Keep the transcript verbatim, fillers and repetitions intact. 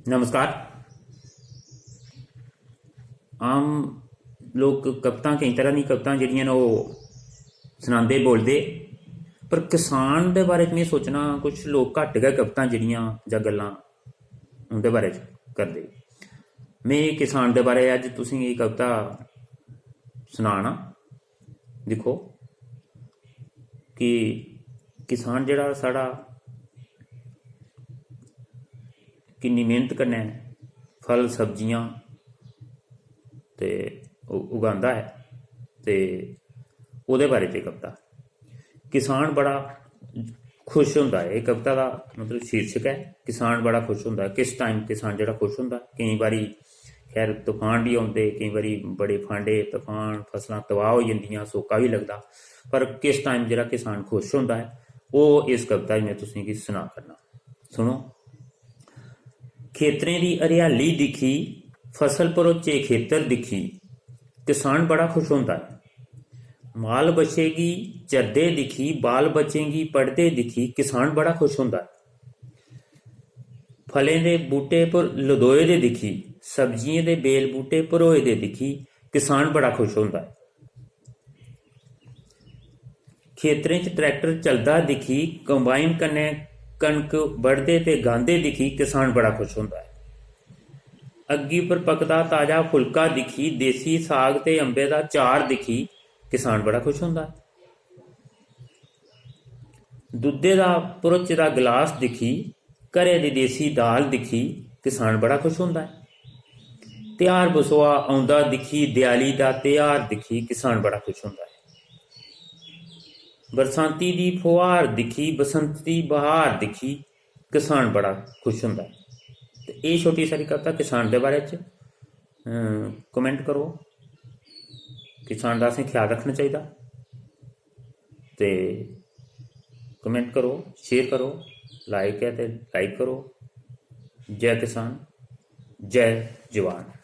नमस्कार। आम लोक कवितां, केईं तरह दियां कवितां जेह्ड़ियां न, ओह् सनांदे, बोलदे, पर किसान दे बारे च में सोचना, कुछ लोक घट्ट गै कवितां जेह्ड़ियां जां गल्लां उं'दे बारे च करदे। में किसान दे बारे च अज्ज तुसेंगी एह् कविता सनाना। दिक्खो कि किसान जेह्ड़ा साढ़ा किन्नी मेह्नत कन्नै फल सब्जियां ते उ-, उगांदा ऐ, ते ओह्दे बारे च एह् कविता। किसान बड़ा खुश होंदा ऐ, एह् कविता दा मतलब शीर्षक ऐ, किसान बड़ा खुश होंदा ऐ। किस टाइम किसान जेह्ड़ा खुश होंदा, केईं बारी खैर तूफान बी औंदे, केईं बारी बड़े फांडे, तूफान, फसलां तबाह होई जंदियां, सोका बी लगदा, पर किस टाइम जेह्ड़ा किसान खुश होंदा ऐ, ओह् इस कविता च में तुसेंगी सना करना। सुनो। खेतरें दी हरियाली दिक्खी, फसल भरोचे खेतर दिक्खी, किसान बड़ा खुश होंदा ऐ। माल बच्छे गी चरदे दिक्खी, बाल बच्चें गी पढ़दे दिक्खी, किसान बड़ा खुश होंदा ऐ। फलें दे बूह्टे पर लदोए दे दिक्खी, सब्जियें दे बेल बूह्टे भरोए दे दिक्खी, किसान बड़ा खुश होंदा ऐ। खेतरें च ट्रैक्टर चलदा दिक्खी, कंबाइन कन्नै कनक बढदे ते गांदे दिक्खी, किसान बड़ा खुश होंदा ऐ। अग्गी पर पकदा ताजा फुलका दिक्खी, देसी साग ते अम्बे दा चार दिक्खी, किसान बड़ा खुश होंदा ऐ। दुद्धे दा भरोचे दा गलास दिक्खी, घरै दी देसी दाल दिक्खी, किसान बड़ा खुश होंदा ऐ। तेहार बसोआ औंदा दिक्खी, देआली दा तेहार दिक्खी, किसान बड़ा खुश होंदा ऐ। बरसांती दी फुहार दिक्खी, बसंत दी बहार दिक्खी, किसान बड़ा खुश होंदा ऐ। ते एह् छोटी सारी कविता किसान दे बारे च। अं, comment करो, किसान दा असें ख्याल रक्खना चाहिदा। ते comment करो, share करो, like ऐ ते like करो। जय किसान, जय जवान।